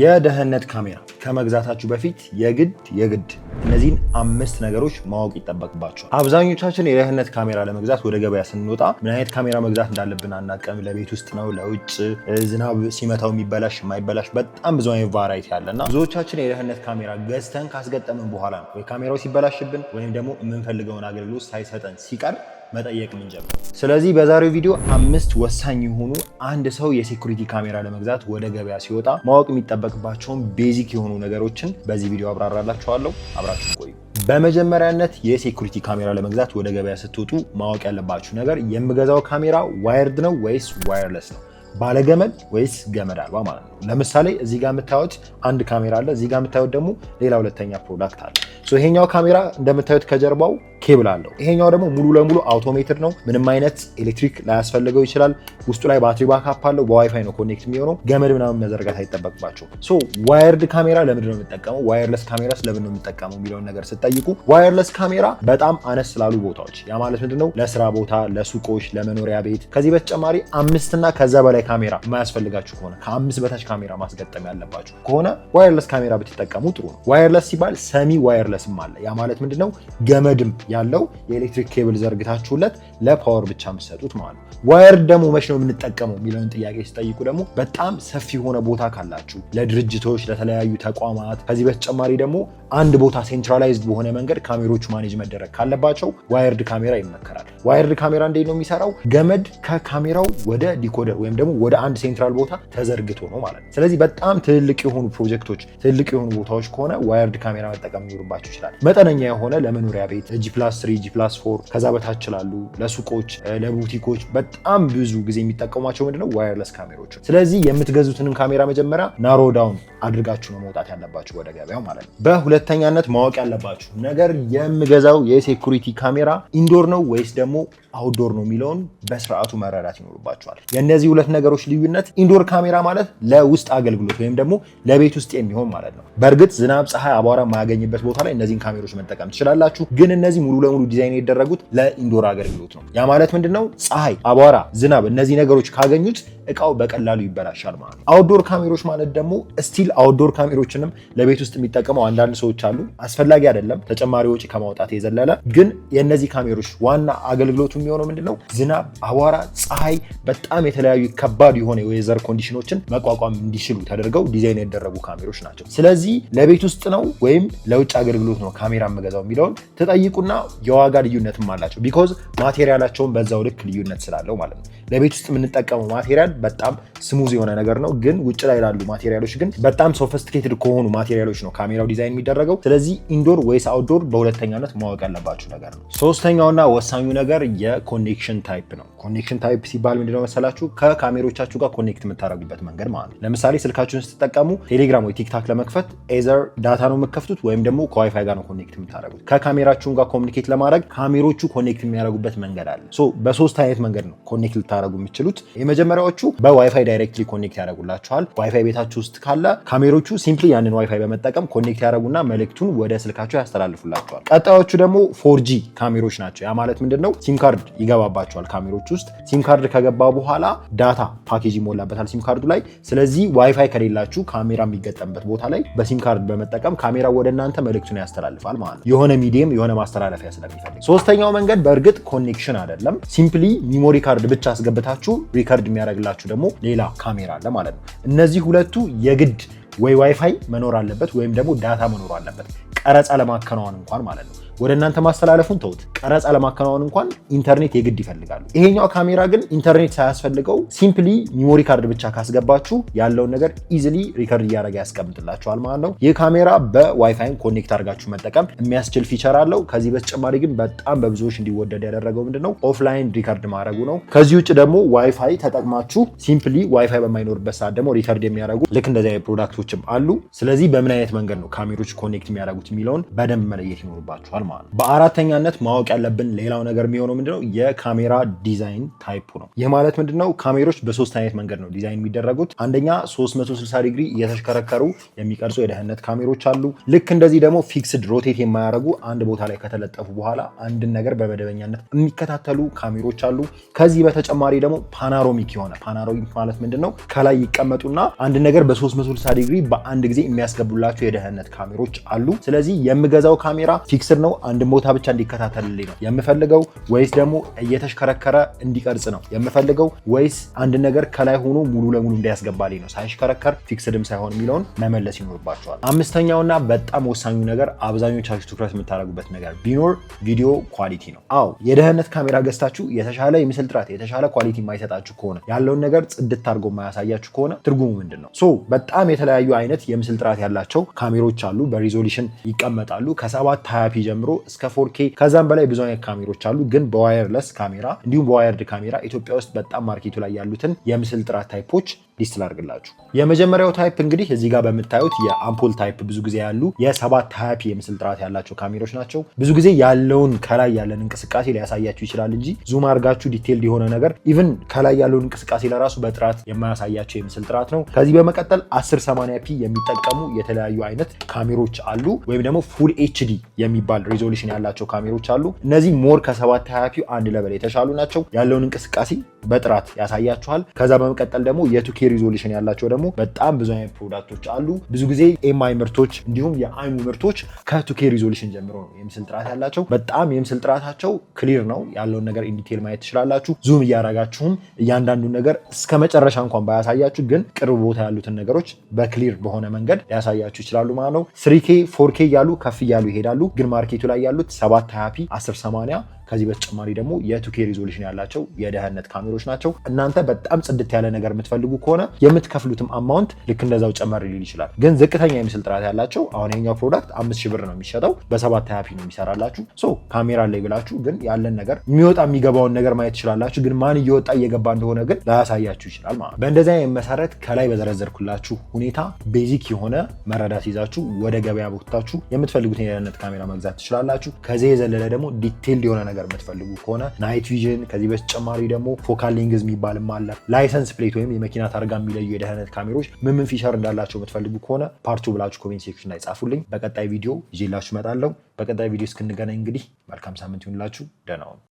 የደህንነት ካሜራ ከመግዛታችሁ በፊት የግድ የግድ እነዚህን አምስት ነገሮች ማወቅ ይጠበቅባችኋል። አብዛኞቻችን የደህንነት ካሜራ ለመግዛት ወደ ገበያ ስንወጣ ምን አይነት ካሜራ መግዛት እንዳለብን አናውቅም። ለቤት ውስጥ ነው፣ ለውጭ፣ ዝናብ ሲመታው የሚበላሽ የማይበላሽ፣ በጣም ብዙ አይነት variety አለ እና ብዙዎቻችን የደህንነት ካሜራ ገዝተን ካስገጠምን በኋላ ነው ወይ ካሜራው ሲበላሽብን ወይም ደግሞ የምንፈልገውን አገልግሎት ሳይሰጠን ሲቀር መጠየቅ ምንጀምረው። ስለዚህ በዛሬው ቪዲዮ አምስት ወሳኝ የሆኑ አንድ ሰው የ security ካሜራ ለመግዛት ወደ ገበያ ሲወጣ ማወቅ የሚጠበቅባቸውን basic የሆኑ ነገሮችን በዚህ ቪዲዮ አብራራላችኋለሁ። አብራችሁን ቆዩ። በመጀመሪያነት የ security ካሜራ ለመግዛት ወደ ገበያ ስትወጡ ማወቅ ያለባችሁ ነገር የምገዛው ካሜራ wired ነው ወይስ wireless ነው? ባለገመድ ወይስ ገመድ አልባ ማለት ነው። ለምሳሌ እዚህ ጋር የምታዩት አንድ ካሜራ አለ። እዚህ ጋር የምታዩት ደግሞ ሌላ ሁለተኛ product አለ። ይሄኛው ካሜራ እንደምታዩት ከጀርባው ኬብል አለው። ይሄኛው ደግሞ ሙሉ ለሙሉ automated ነው። ምንም አይነት ኤሌክትሪክ ላያስፈልገው ይችላል። ውስጡ ላይ battery backup አለው። በዋይፋይ ነው connect የሚሆነው። ገመድ ምናምን መዘርጋት አይጠበቅባችሁም። So wired ካሜራ ለምንድን ነው የምጠቀመው፣ wireless ካሜራስ ለምን ነው የምጠቀመው የሚለውን ነገር ስትጠይቁ wireless ካሜራ በጣም አነስ ስላሉ ቦታዎች፣ ያ ማለት ምንድነው፣ ለስራ ቦታ፣ ለሱቆች፣ ለመኖሪያ ቤት፣ ከዚህ በተጨማሪ አምስትና ከዛ በላይ ካሜራ የማያስፈልጋችሁ ከሆነ፣ ከአምስት በታች ካሜራ ማስገጠም ያለባችሁ ከሆነ wireless ካሜራ ብትጠቀሙ ጥሩ ነው። Wireless ሲባል semi wireless ም አለ። ያ ማለት ምንድነው፣ ገመድም ያለው የኤሌክትሪክ ኬብል ዘርግታችሁለት ለ power ብቻ የምትሰጡት ማለት ነው። Wired ደግሞ መች ነው የምንጠቀመው የሚለውን ጥያቄ ስትጠይቁ ደግሞ በጣም ሰፊ የሆነ ቦታ ካላችሁ፣ ለድርጅቶች፣ ለተለያዩ ተቋማት፣ ከዚህ በተጨማሪ ደግሞ አንድ ቦታ centralized በሆነ መንገድ ካሜሮቹ manage መደረግ ካለባቸው wired ካሜራ ይመከራል። Wired ካሜራ እንዴት ነው የሚሰራው? ገመድ ከካሜራው ወደ decoder ወይም ደግሞ ወደ አንድ central ቦታ ተዘርግቶ ነው ማለት ነው። ስለዚህ በጣም ትልልቅ የሆኑ ፕሮጀክቶች፣ ትልልቅ የሆኑ ቦታዎች ከሆነ wired ካሜራ መጠቀም ሊኖርባችሁ ይችላል። መጠነኛ የሆነ ለመኖሪያ ቤት G+3፣ G+4 ከዛ በታች ላሉ፣ ለሱቆች፣ ለቡቲኮች በጣም ብዙ ጊዜ የሚጠቀሟቸው ምንድነው wireless ካሜሮች። ስለዚህ የምትገዙትንም ካሜራ መጀመሪያ narrow down አድርጋችሁ ነው መውጣት ያለባችሁ ወደ ገበያው ማለት ነው። በሁለተኛነት ማወቅ ያለባችሁ ነገር የምገዛው የ security ካሜራ indoor ነው ወይስ ደግሞ outdoor ነው የሚለውን በስርዓቱ መረዳት ይኖርባችኋል። የእነዚህ ሁለት ነገሮች ልዩነት፣ indoor ካሜራ ማለት ለውስጥ አገልግሎት ወይም ደግሞ ለቤት ውስጥ የሚሆን ማለት ነው። በእርግጥ ዝናብ፣ ፀሐይ፣ አቧራ የማያገኝበት ቦታ ላይ እነዚህን ካሜሮች መጠቀም ትችላላችሁ። ግን እነዚህ ሙሉ ለሙሉ ዲዛይን የተደረጉት ለ indoor አገልግሎት ነው። ያ ማለት ምንድነው? ፀሐይ፣ አቧራ፣ ዝናብ እነዚህ ነገሮች ካገኙት እቃው በቀላሉ ይበላሻል ማለት ነው። Outdoor ካሜሮች ማለት ደግሞ still outdoor ካሜሮችንም ለቤት ውስጥ የሚጠቀመው አንዳንድ ሰዎች አሉ። አስፈላጊ አይደለም ተጨማሪ ወጪ ከማውጣት የዘለለ። ግን የእነዚህ ካሜሮች ዋና አገልግሎቱ የሚሆነው ምንድነው? ዝናብ፣ አቧራ፣ ፀሐይ፣ በጣም የተለያዩ ከባድ የሆነ የ weather condition ኦችን መቋቋም እንዲችሉ ተደርገው ዲዛይን የተደረጉ ካሜሮች ናቸው። ስለዚህ ለቤት ውስጥ ነው ወይም ለውጭ አገልግሎት ነው ካሜራ የምገዛው የሚለውን ትጠይቁና የዋጋ ልዩነትም አላቸው። Because material ኣቸውን በዛው ልክ ልዩነት ስላለው ማለት ነው። ለቤት ውስጥ የምንጠቀመው material በጣም smooth የሆነ ነገር ነው። ግን ውጭ ላይ ላሉ material ኦች ግን በጣም sophisticated ከሆኑ material ኦች ነው ካሜራው ዲዛይን የሚደረገው። ስለዚህ indoor ወይስ outdoor በሁለተኛነት ማወቅ ያለባችሁ ነገር ነው። ሶስተኛውና ወሳኙ ነገር የ connection type ነው። Connection type ሲባል ምንድነው መሰላችሁ? ከካሜሮቻችሁ ጋር connect የምታደርጉበት መንገድ ማለት ነው። ለምሳሌ ስልካችሁን ስትጠቀሙ ቴሌግራም ወይ ቲክታክ ለመክፈት either data ነው የምትከፍቱት ወይም ደግሞ ከዋይፋይ ጋር ነው connect የምታደርጉት። ከካሜራችሁን ጋር communicate ለማድረግ ካሜሮቹ connect የሚያደርጉበት መንገድ አለ። So በሶስት አይነት መንገድ ነው connect ልታደርጉ የምትችሉት። የመጀመሪያዎቹ በ WiFi directly connect ያደርጉላችኋል። ዋይፋይ ቤታችሁ ውስጥ ካለ ካሜሮቹ simply ያንን ዋይፋይ በመጠቀም connect ያደርጉና መልእክቱን ወደ ስልካችሁ ያስተላልፉላችኋል። ቀጣዮቹ ደግሞ 4G ካሜሮች ናቸው። ያ ማለት ምንድን ነው? ሲም ካርድ ይገባባቸዋል ካሜሮች ውስጥ። ሲም ካርድ ከገባ በኋላ data package ይሞላበታል ሲም ካርዱ ላይ። ስለዚህ ዋይፋይ ከሌላችሁ ካሜራ የሚገጠምበት ቦታ ላይ በሲም ካርድ በመጠቀም ካሜራ ወደ እናንተ መልእክቱን ያስተላልፋል ማለት ነው። የሆነ medium፣ የሆነ ማስተላለፊያ ስለሚፈልግ። ሶስተኛው መንገድ በእርግጥ connection አይደለም። Simply memory card ብቻ አስገብታችሁ record የሚያደርግላችሁ ደግሞ ሌላ ካሜራ አለ ማለት ነው። እነዚህ ሁለቱ የግድ ወይ ዋይፋይ መኖር አለበት ወይም ደግሞ data መኖር አለበት፣ ቀረጻ ለማከናወን እንኳን ማለት ነው። ወደ እናንተ ማስተላለፉን ተውት። ቀረጻ ለማከናወን እንኳን ኢንተርኔት የግድ ይፈልጋሉ። ይሄኛው ካሜራ ግን ኢንተርኔት ሳያስፈልገው simply memory card ብቻ ካስገባችሁ ያለውን ነገር easily record እያደረገ ያስቀምጥላችኋል ማለት ነው። ይህ ካሜራ በ WiFi ም connect አድርጋችሁ መጠቀም የሚያስችል feature አለው። ከዚህ በተጨማሪ ግን በጣም በብዙዎች እንዲወደድ ያደረገው ምንድነው፣ offline record ማድረጉ ነው። ከዚህ ውጭ ደግሞ ዋይፋይ ተጠቅማችሁ simply WiFi በማይኖርበት ሰዓት ደግሞ record የሚያደርጉ ልክ እንደዚህ አይነት product ኦችም አሉ። ስለዚህ በምን አይነት መንገድ ነው ካሜሮች connect የሚያደርጉት የሚለውን በደንብ መለየት ይኖርባችኋል። ማለት ነው። በአራተኛነት ማወቅ ያለብን ሌላው ነገር የሚሆነው ምንድነው? የካሜራ design type ኡ ነው። ይህ ማለት ምንድነው? ካሜሮች በሶስት አይነት መንገድ ነው ዲዛይን የሚደረጉት። አንደኛ 360 ዲግሪ እየተሽከረከሩ የሚቀርጹ የደህንነት ካሜሮች አሉ። ልክ እንደዚህ ደግሞ fixed rotate የማያደርጉ፣ አንድ ቦታ ላይ ከተለጠፉ በኋላ አንድን ነገር በመደበኛነት የሚከታተሉ ካሜሮች አሉ። ከዚህ በተጨማሪ ደግሞ panoramic የሆነ፣ panoramic ማለት ምንድን ነው? ከላይ ይቀመጡና አንድ ነገር በ360 ዲግሪ በአንድ ጊዜ የሚያስገቡላችሁ የደህንነት ካሜሮች አሉ። ስለዚህ የምገዛው ካሜራ fixed ነው፣ አንድ ቦታ ብቻ እንዲከታተልልኝ ነው የምፈልገው፣ ወይስ ደግሞ እየተሽከረከረ እንዲቀርጽ ነው የምፈልገው፣ ወይስ አንድ ነገር ከላይ ሆኖ ሙሉ ለሙሉ እንዲያስገባልኝ ነው፣ ሳይሽከረከር fixed ም ሳይሆን የሚለውን መመለስ ይኖርባችኋል። አምስተኛውና በጣም ወሳኙ ነገር፣ አብዛኞቻችሁ ትኩረት የምታደርጉበት ነገር ቢኖር video quality ነው። አዎ፣ የደህንነት ካሜራ ገዝታችሁ የተሻለ የምስል ጥራት፣ የተሻለ quality የማይሰጣችሁ ከሆነ፣ ያለውን ነገር ጽድት አድርጎ የማያሳያችሁ ከሆነ ትርጉሙ ምንድን ነው? So በጣም የተለያዩ አይነት የምስል ጥራት ያላቸው ካሜሮች አሉ። በ resolution ይቀመጣሉ። ከ720 p ጀምሮ እስከ 4K ከዛም በላይ ብዙ አይነት ካሜሮች አሉ። ግን በ wireless ካሜራ እንዲሁም በ wired ካሜራ ኢትዮጵያ ውስጥ በጣም market ኡ ላይ ያሉትን የምስል ጥራት type ኦች list ላድርግላችሁ። የመጀመሪያው type እንግዲህ እዚህ ጋር በምታዩት የአምፖል type ብዙ ጊዜ ያሉ የ720 p የምስል ጥራት ያላቸው ካሜሮች ናቸው። ብዙ ጊዜ ያለውን ከላይ ያለን እንቅስቃሴ ሊያሳያችሁ ይችላል እንጂ zoom አድርጋችሁ detailed የሆነ ነገር፣ even ከላይ ያለውን እንቅስቃሴ ለራሱ በጥራት የማያሳያችሁ የምስል ጥራት ነው። ከዚህ በመቀጠል 1080 p የሚጠቀሙ የተለያዩ አይነት ካሜሮች አሉ፣ ወይም ደግሞ full HD የሚባል resolution ያላቸው ካሜሮች አሉ። እነዚህ more ከ720 p አንድ level የተሻሉ ናቸው። ያለውን እንቅስቃሴ በጥራት ያሳያችኋል። ከዛ በመቀጠል ደግሞ የ 2K resolution ያላቸው ደግሞ በጣም ብዙ አይነት product ኦች አሉ። ብዙ ጊዜ Mi ምርቶች እንዲሁም የ Imou ምርቶች ከ 2K resolution ጀምሮ ነው የምስል ጥራት ያላቸው። በጣም የምስል ጥራታቸው clear ነው። ያለውን ነገር in detail ማየት ትችላላችሁ። Zoom እያረጋችሁም እያንዳንዱን ነገር እስከ መጨረሻ እንኳን ባያሳያችሁ ግን ቅርብ ቦታ ያሉትን ነገሮች በ clear በሆነ መንገድ ሊያሳያችሁ ይችላሉ ማለት ነው። 3K፣ 4K እያሉ ከፍ እያሉ ይሄዳሉ። ግን market ኡ ላይ ያሉት 720 p፣ 1080፣ ከዚህ በተጨማሪ ደግሞ የ 2K resolution ያላቸው የደህንነት ካሜሮች ናቸው። እናንተ በጣም ጽድት ያለ ነገር የምትፈልጉ ከሆነ የምትከፍሉትም amount ልክ እንደዛው ጨመር ሊል ይችላል። ግን ዝቅተኛ የምስል ጥራት ያላቸው፣ አሁን የኛው product 5,000 ብር ነው የሚሸጠው፣ በ720 p ነው የሚሰራላችሁ። So ካሜራ ላይ ብላችሁ ግን ያለን ነገር የሚወጣ የሚገባውን ነገር ማየት ትችላላችሁ። ግን ማን እየወጣ እየገባ እንደሆነ ግን ላያሳያችሁ ይችላል ማለት ነው። በእንደዚህ አይነት መሰረት ከላይ በዘረዘርኩላችሁ ሁኔታ basic የሆነ መረዳት ይዛችሁ ወደ ገበያ ወጥታችሁ የምትፈልጉትን የደህንነት ካሜራ መግዛት ትችላላችሁ። ከዚህ የዘለለ ደግሞ detailed የሆነ ነገር የምትፈልጉ ከሆነ night vision፣ ከዚህ በተጨማሪ ደግሞ focal length የሚባልም አለ። License plate ወይም የመኪና ታርጋ የሚለዩ የደህንነት ካሜሮች ምን ምን feature እንዳላቸው የምትፈልጉ ከሆነ part two ብላችሁ comment section ላይ ጻፉልኝ። በቀጣይ ቪዲዮ ይዤላችሁ እመጣለሁ። በቀጣይ ቪዲዮ እስክንገናኝ እንግዲህ መልካም ሳምንት ይሁንላችሁ። ደህና ሁኑ።